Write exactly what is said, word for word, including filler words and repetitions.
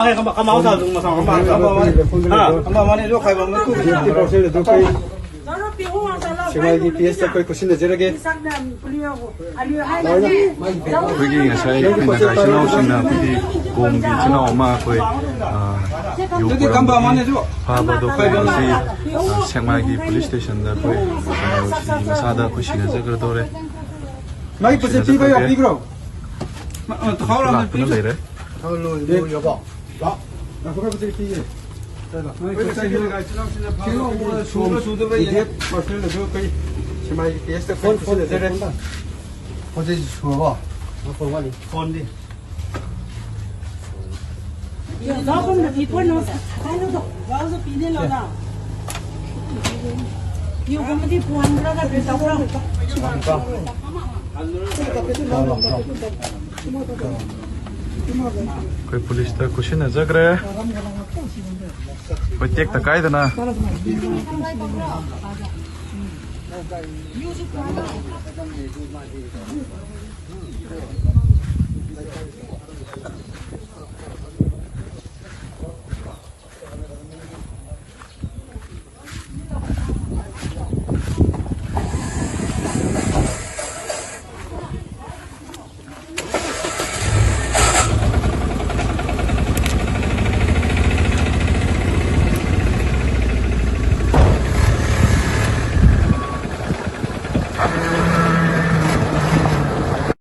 ꯀꯃꯥꯏ ꯇꯧꯗꯣꯏꯅꯣ? ꯃꯊꯪ ꯑꯃ ꯍꯥꯟꯅ ꯆꯠꯂꯣ꯫ ꯍꯥ? ꯑꯃ ꯑꯃꯅꯦ ꯂꯣꯏ ꯈꯥꯏꯕ ꯑꯃ ꯇꯨ꯫ ꯐꯤꯐꯇꯤ ꯄꯥꯔꯁꯦꯟ ꯑꯗꯨ ꯑꯩꯈꯣꯏ ꯁꯦꯛꯃꯥꯏꯒꯤ ꯄꯤ ꯑꯦꯁꯇ ꯑꯩꯈꯣꯏ ꯈꯨꯠꯁꯤꯟꯅꯖꯔꯒꯦ꯫ ꯑꯩꯈꯣꯏꯒꯤ ꯉꯁꯥꯏ ꯑꯩꯈꯣꯏ ꯅꯥꯒꯥ ꯏꯆꯤꯜ ꯏꯅꯥꯎꯁꯤꯡꯅ ꯑꯩꯈꯣꯏꯒꯤ ꯀꯣꯝꯒꯤ ꯏꯆꯤꯜ ꯏꯅꯥꯎ ꯑꯃ ꯑꯩꯈꯣꯏ, ꯑ, ꯌꯨ ꯄꯨꯔꯝꯕꯒꯤ ꯐꯥꯕꯗꯣ ꯑꯩꯈꯣꯏ ꯉꯁꯤ, ꯑ, ꯁꯦꯛꯃꯥꯏꯒꯤ ꯄꯨꯂꯤꯁ ꯁ꯭ꯇꯦꯁꯟꯗ ꯑꯩꯈꯣꯏ, ꯑ, ꯃꯁꯥꯗ ꯑꯩꯈꯣꯏ ꯁꯤꯟꯅꯖꯈ꯭ꯔꯗꯧꯔꯦ꯫ ꯃꯥꯒꯤ ꯄꯣꯠ ꯆꯩ ꯄꯤꯕ ꯌꯥꯎꯕꯤꯈ꯭ꯔꯣ? ꯂꯥꯛꯇꯨꯅ ꯂꯩꯔꯦ꯫ ꯁꯦꯛꯃꯥꯏꯒꯤ ꯄꯤ ꯑꯦꯁꯇ ꯈꯨꯠꯁꯤꯟꯅꯖꯔꯦ꯫ ꯄꯣꯠ ꯆꯩ ꯁꯨꯔꯕꯣ? ꯐꯣꯟꯗꯤ꯫ ꯑꯩꯈꯣꯏ ꯄꯨꯂꯤꯁꯇ ꯈꯨꯠꯁꯤꯟꯅꯖꯈ꯭ꯔꯦ꯫ ꯑꯩꯈꯣꯏ ꯇꯦꯛꯇ ꯀꯥꯏꯗꯅ꯫